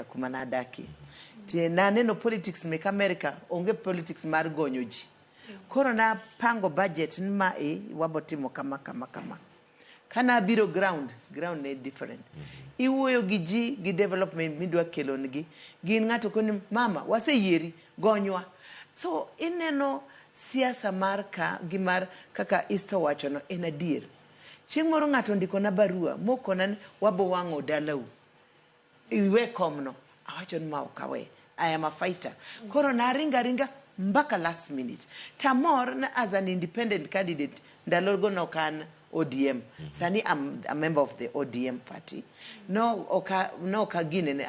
Kuma nadakie. Tie naneno politics mek America, onge politics mar gonyo ji. Koro napango budget ni ma e wabo timo kama kama kama. Kana abiro ground, ground ne different. Iwuoyo gi ji gi development midwa kelonegi. Gin ng'ato koni mama waseyieri gonywa. So ineno siasa mar ka gi mar kaka Easter owachono en adier. Chieng' moro ng'ato ondikona barua mokona ni wabo wang'o dalau. Iwe komno. Awacho ni ma ok awe. I am a fighter. Koro naringa aringa mpaka last minute. Tamor na as an independent candidate ndalogo nok an ODM. Sani I'm a member of the ODM party. No ok no ok aginene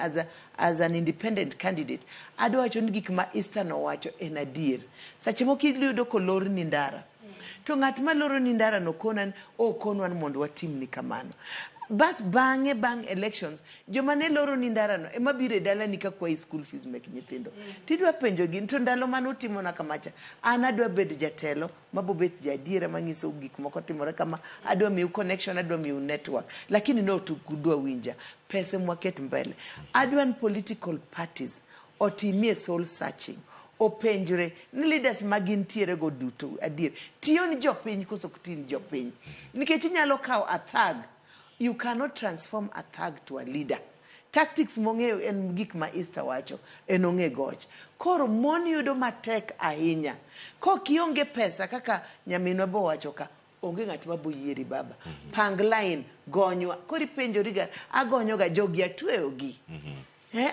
as an independent candidate. Adwa wacho ni gik ma Eastern owacho en adier. Seche moko iyudo kolorni ndara. To ng'at maloro ni ndara no kona ni okonwa ni mondo watimni kamano. Bas bang'e bang' elections joma ne loro ni ndara no ema biro e dalani ka kwayi school fees mek nyithindo. Tidwa penjo gi to ndalo mane utimona kamacha an adwa bedo jatelo mabobet jaadiera manyiso gik moko timore kama adwa miu connection adwa miu network lakini no to kudwa winja pesa mwaket mbele adwa ni political parties otimie soul searching openjre ni leaders ma gintiere go duto adier tiyo ni jopiny koso ok ti ni jopiny nikech inyalo kawo a thug. You cannot transform a thug to a leader. Tactics mong'eyo en gik ma Easter wacho en ong'e goch. Koro mon yudo matek ahinya kok ionge pesa kaka nyaminwa bo wacho ka onge ng'at ma boyieri baba. Pang line gonywa. Koro ipenjori ga agonyo ga jogi atweyogi.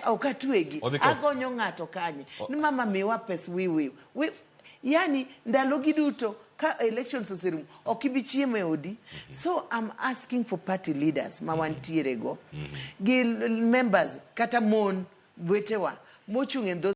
Ok atwegi. Agonyo ng'ato kanye ni mama miwa pes wiwi wi yani ndalo gi duto ka elections oserumo ok ibi chiemo e odi. So I'm asking for party leaders ma wantiere go gi members kata mon wetewa mochung' in those